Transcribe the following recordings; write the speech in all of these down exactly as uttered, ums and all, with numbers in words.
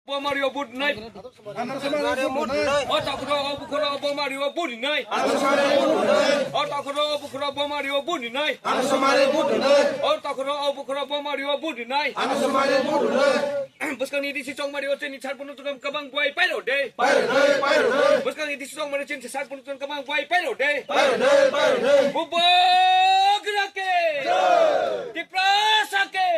Bomari o bud nai. O takuro o bukuro bomari o bud nai. O takuro o bukuro bomari o bud nai. O takuro o bukuro bomari o bud nai. Bwskangni D C Chongmari o chini sar phunu tongkha kabang buai pairo de. Bwskangni D C Chongmari chini sar phunu tongkha kabang buai pairo de. Bubagra ke. Tiprasa ke.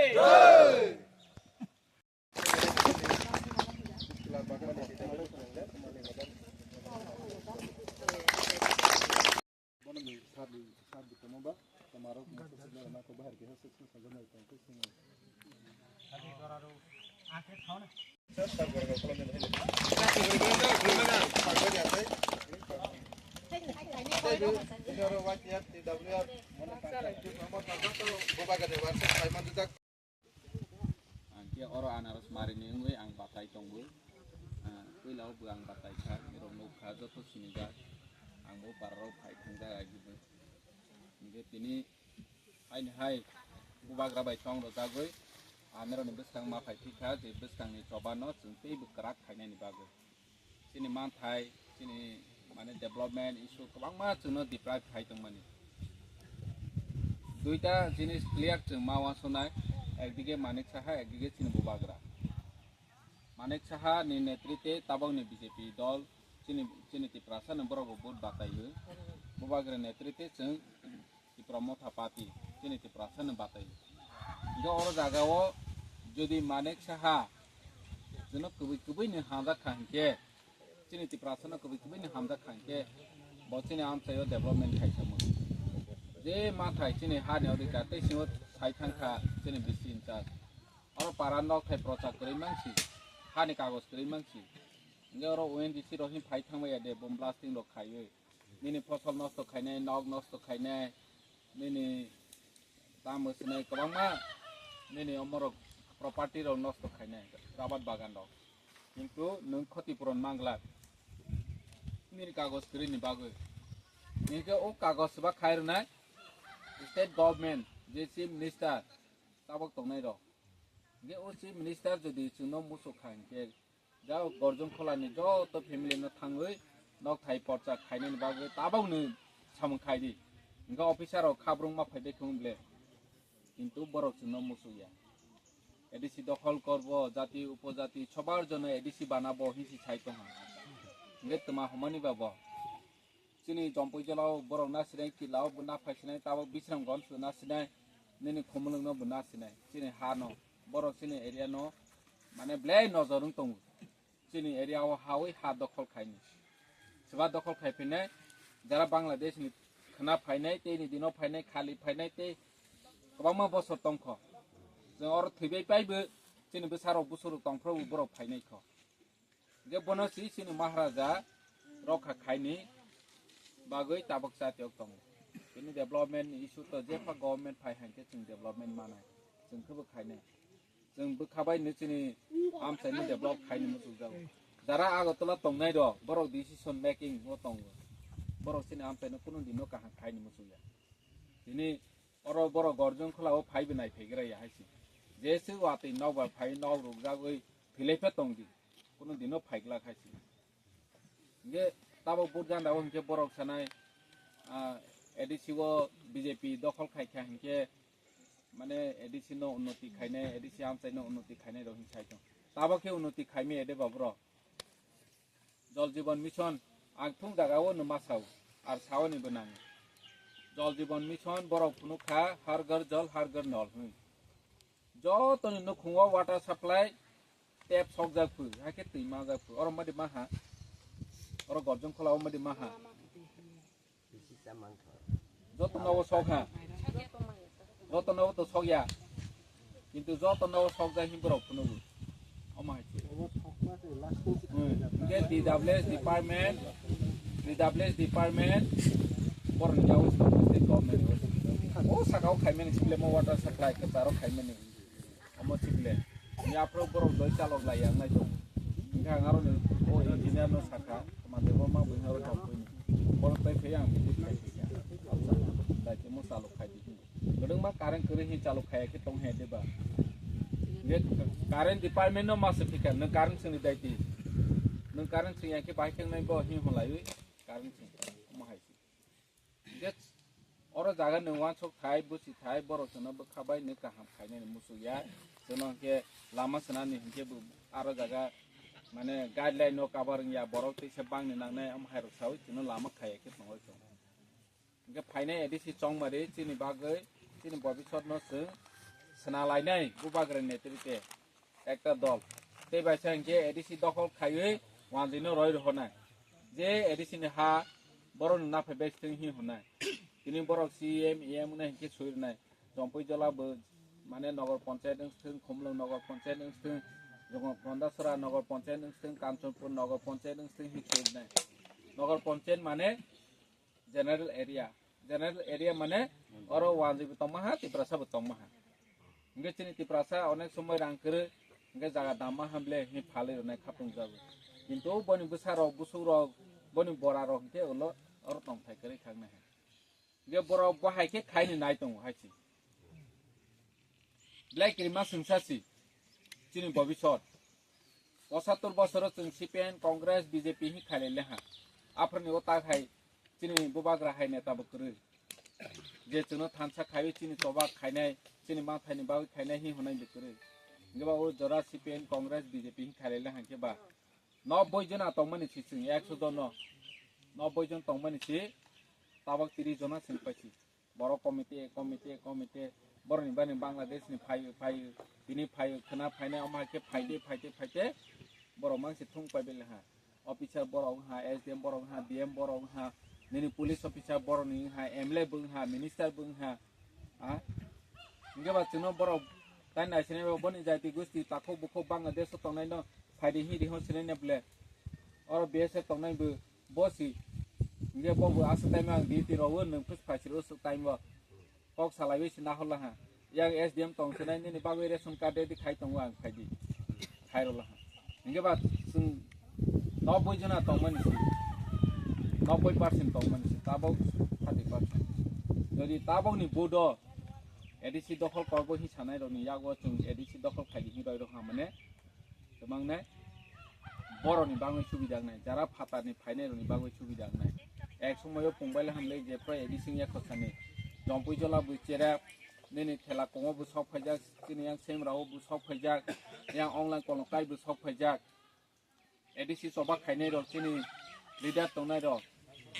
Ang khe oro anaros marini wngwi ang batai tongwi. Ah, puila o bo ang batai kha, norok nukha joto sinijak. Ang bo bararok phai thangjak agibw. Hingkhe tini haini hai bubagra bai chong rwjagwi, ah, norokni bwskang ma phai thikha je bwskangni choba no chwng teibo kwrak khainani bagwi. Chini manthai, chini mane development issue kwbangma chwngno deprive khai tongmani. Duita jinis clear chwng ma uansuknai, ekdige Manik Saha, ekdige chini bubagra. Manik Saha ni netrite tabokni B J P dol chini, chini Tiprasa ni borok bo vote batai o. Bubagra netrite chwng Tipra Motha Party chini Tiprasa no batai. Hingke oro jaga o jodi Manik Saha jono kubui kubui ni hamjak kha hingke, chini Tiprasa no kubui kubui ni hamjak kha hingke, bo chini amchai o development khai samo. Je mathai chini ha ni odhikar tei singo sai thang kha chini B C in charge. Oro para nok thai prochak kwrwi mangsi, ha ni kagoj kwrwi mangsi. Hingke oro O N G C rok hin phai thang bai ya de, bom blasting rok khaiwi. Nini phosol nosto khainai, nok nosto khainai, nini tamo swnai kwbangma nini omorok property rok nosto khainai, rabar bagan rok. Kintu nwng khoti puron manglak nini kagoj kwrwini bagwi. Hinkhe o kagoj swbak khai rwnai state government, je chief minister tabok tongnai rok. Hinkhe o chief minister jodi chwngno musuk kha hinkhe, jao Gorjong Kholani joto family no thangwi nok thai porcha khainani bagwi tabokni samung khai di. Hinkhe officer rok khabrung ma phai bai thung ble. Kintu borok chwngno musuk ya. A D C dokhol korbo, jati upojati sobar jono A D C banabo hinsi sai tongha. Hinkhe twma humani babo. Chini Jompui jolao borok na sinai, Kilao bo na phai sinai, tabok Bisramganj bo na sinai, nini Khumulwng no bo na sinai, chini ha no, borok chini area no, mane belai nojor wng tongo. Chini area o hawi ha dokhol khaini. Swba dokhol khai phinai, jara Bangladesh ni khna phainai, tei ni dino phainai, khali phainai, tei kwbangma bosor tongkho. Chwng oro thwibai paibo, chini bwsarok busurok tongphuru borok phainai kho. Hinkhe bono si chini Maharaja rokha khaini bagwi tabok chati ok tongo. Chini development ni issue to jepha government phai hinkhe chwng development manai. Chwng khebo khainai. Chwng bwkha bai ni chini amchaini develop khaini muchukjago. Jara Agartala tongnai rok, borok decision making o tongo. Borok chini amchaino kunu dino kaham khaini muchukya. Tini oro borok Gorjong Khola o phai bo nai phaigra ya hai se. Je se watwi nok bai phai nok rukjagwi philai phe tong di. Kunu dino phaiglak hai se. Hinkhe tabok vote ganda o hinkhe borok sanai, ah, A D C o B J P dokhol khai kha hinkhe mane A D C no unnoti khainai, A D C amchai no unnoti khainai rok hin sai tong. Tabok khe unnoti khaimaya de ba borok. Jal Jeevan Mission ang thung jaga o no ma sao, ar sao ni bo nang. Jal Jeevan Mission borok phunuk kha, Har Ghar Jal, Har Ghar Nal, hmm. Joto ni nukhung o water supply tap sokjak phu, hakhe twi majak phu. Oro madi maha, oro Gorjong Khola o madi maha. Joto nogo sok ha. Joto nogo to sok ya. Kintu joto nogo sok jai hin borok phunuk. Omo hai se. Hmm. Hinkhe D W S department, D W S department, borok ni yago state government ni. O saka o khaimani sible mo water supply kwcharo khaimani. Omo sible. Yaphro borok doi chalok lai yang nai tong. Hinkhe ang aro ni o engineer no saka, mande bo ma buino aro tong pui ni. Borok tai phai ang visit khai phi ya. Tai temo chalok khai di. Kwdwngma current kwrwi hin chalok khaya khe tong he de ba? Je current department no masa phikha, nwng current sini daiti. Nwng current sini yake bahai khe nai bo hin holai current sini. Mo hai si. Je oro jaga nwng wansok thai, busi thai, borok sono bwkha bai nwng kaham khainani muchuk ya. Sono ke lama sanani hinke bo aro jaga mane guideline no cover ya, borok teisa bangni nangnai, am hai rok sawi sono lama khaiya khe tongoi tong. Hingke phainai A D C chongmari chini bagwi, chini bobisotno chwng swnalainai bubagrani netrite ekta dol. Tei baisa hingke A D C dokhol khaiwi wanjwino roi rohornai. Je A D C ni ha borokno naphai bai thwng hi hwnai. Tini borok C M, E M wngna hingke sui rwnai. Chompui jola bo mane Nogor Panchayat wng thwng, Khumlwng Nogor Panchayat wng thwng, Jongkondasora Nogor Panchayat wng thwng, Kanchanpur Nogor Panchayat wng thwng hi sui rwnai. Nogor Panchayat mane general area. General area mane oro wanjwi bo tongma ha, Tiprasa bo tongma ha. Hingke chini Tiprasa onek somoi rang kwrwi, hingke jaga damma hamble hi phalwi rwnai khatung jago. Kintu boni bwsa rok, busuk rok, boni bora rok hingke ulo oro tongthai kwrwi khaknai ha. Hingke borok bo hai khe khaini nai tongo hai si. Belai kirima swngsa si chini bobisot. Pochattor bosoro chwng C P M, Congress, B J P hi khailai le ha. Aphani o ta khai chini bubagra hai neta bo kwrwi. Je chwngno thansa khaiwi chini choba khainai, chini manthaini bagwi khainai hi hwnai bo kwrwi. Hingke ba o jora C P M, Congress, B J P hi khailai le ha hingke ba. Nobboi jona tongmani si chwng ekso jono. Nobboi jon tongmani si tabok tris jona chwng paisi. Borok committee, committee, committee, borokni bani Bangladesh ni phai, phai, tini phai, khwna phainai, omo hai khe phaide, phaide, phaide, borok mangsi thung pai bele ha. Officer borok wngha, S D M borok wngha, D M borok wngha, nini police officer borok ni wngha, M L A bo wngha, minister bo wngha. Ha? Hingke ba chwngno borok tai naisinai bo boni jati gosti takhuk bukhuk Bangladesh o tongnai no phaide hi riho sinai na ble. Oro B S F tongnai bo. Bo si. Hingke bo bo aswk time ang duty rw o, nwng phus phai sir o swk time o. Kok salaiwi si nahorla ha. Yang S D M tong sinai nini bagwi ration card ready khai tongo ang phaidi. Khairokla ha. Hingke ba chwng nobboi jona tongmani si. Nobboi percent tongmani si. Tabok thirty percent. Jodi tabokni bodo A D C dokhol korbo hi sanai rokni yago chwng A D C dokhol khaidi hi roi rok ha mane. Kwbang nai borokni bagwi subida wngnai, jara phatarni phainairokni bagwi subida wngnai. Ek somoio pungbaila hamle je prai A D C wngya khosani. Jompui jola bo cherep, nini thela kongo bo sok phaijak, chini yang semrao bo sok phaijak, yang onglang kolongkai bo sok phaijak. A D C choba khainairok chini leader tongnairok,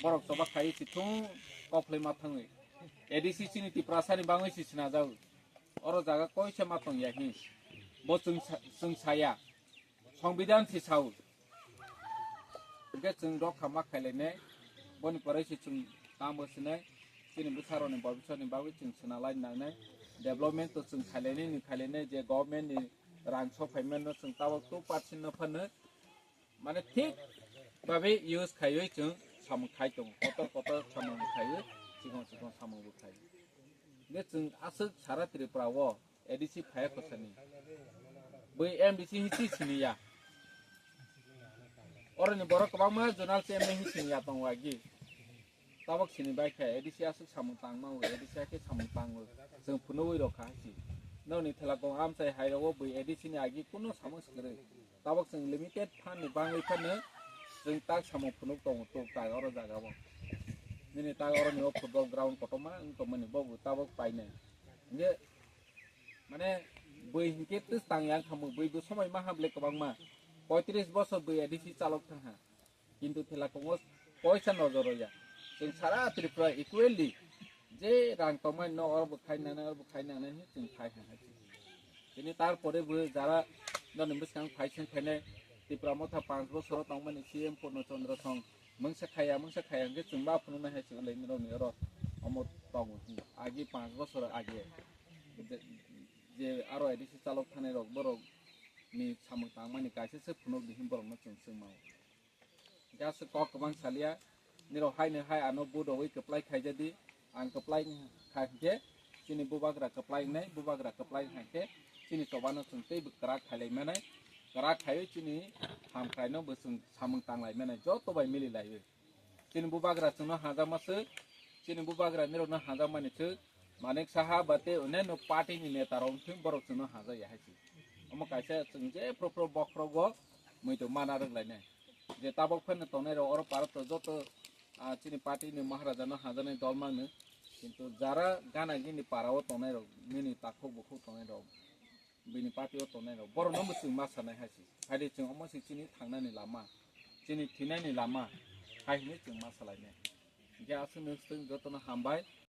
borok choba khaiwi si thung kokhlai ma thangwi. A D C chini Tiprasani bagwi si sinajak. Oro jaga koise ma tongya hi. Bo chwng sa-, chwng saya. Songbidan si sao. Hingke chwng rokha ma khailainai. Boni pore se chwng tamo sinai. Chini bwsarokni bobisotni bagwi chwng swnalai nangnai. Development to chwng khailainai ni khailainai je government ni rang sok phaimano chwng tabok two percent no phano. Mane thik babe use khaiwi chwng samung khai tongo. Kotor kotor samung bo khaiwi, chikon chikon samung bo khai. Hingke chwng aswk sara Tripura o A D C phaiya khosani. Bui M D C hichi siniya. Oroni borok kwbangma zonal chairman hi siniya tongo agi. Tabok sini bai khe A D C aswk samung tangma o, A D C hakhe samung tango. Chwng phunugwi rokha hai si. Nokni thela kong amchai hai rogo bui A D C ni agi kuno samung swkirwi. Tabok chwng limited fund ni bangwi phano chwng tak samung phunuk tongo tok tak oro jaga o. Nini tak oro ni o football ground kotorma wng tongmani bo bo tabok painai. Hingke mane bui hingke twis tang yang khamu bui bo somoi maha ble kwbangma. Poitris bosor bui A D C chalok thang ha. Kintu thela kongo poisa nojor rw ya. Chwng sara Tripura equally je rang tongmani no oro bo khai nangnai, oro bo khai nangnai hinwi chwng khai hai hai. Tini tar pore bo jara noni bwskang phai seng phainai Tipra Motha panch bosoro tongmani C M Purno Chandra Song mungsa khaya, mungsa khaya hwnkhe chwng ba phunuknai hai chwng lai nirok ni oro omo tongo. Agi panch bosor age je, je aro A D C chalok thanai rok borok ni samung tangmani kaisa se phunuk di hin borok no chwng swngmao. Hingke aswk kok kwbang salia, nirok haino hai ano vote rogwi kwplai khaijadi, ang kwplai kha hingke chini bubagra kwplai wngnai, bubagra kwplai wngkha hingke chini chobano chwng teibo kwrak khailai manai, kwrak khaiwi chini hamkraino bo chwng samung tanglai manai, joto bai mili laiwi. Chini bubagra chwngno hajakma swk, chini bubagra nirokno hajakmani swk, Manik Saha ba tei onyaino party ni neta rok wngthung borok chwngno hajak ya hai se. Omo kaisa chwng je phuru phuru bokhorogo muitu mana rwglainai. Je tabok phano tongnai rok oro para to joto, ah, chini party ni Maharaja no hajaknai dol mangno. Kintu jara gana gini para o tongnai rok, nini takhuk bukhuk tongnai rok, bini party o tongnai rok, borok no bo chwng ma sanai hai se. Hai de chwng omo se chini thangnani lama, chini thinani lama, hai hinwi chwng ma salainai. Hingke aswk nwng jotono hambai.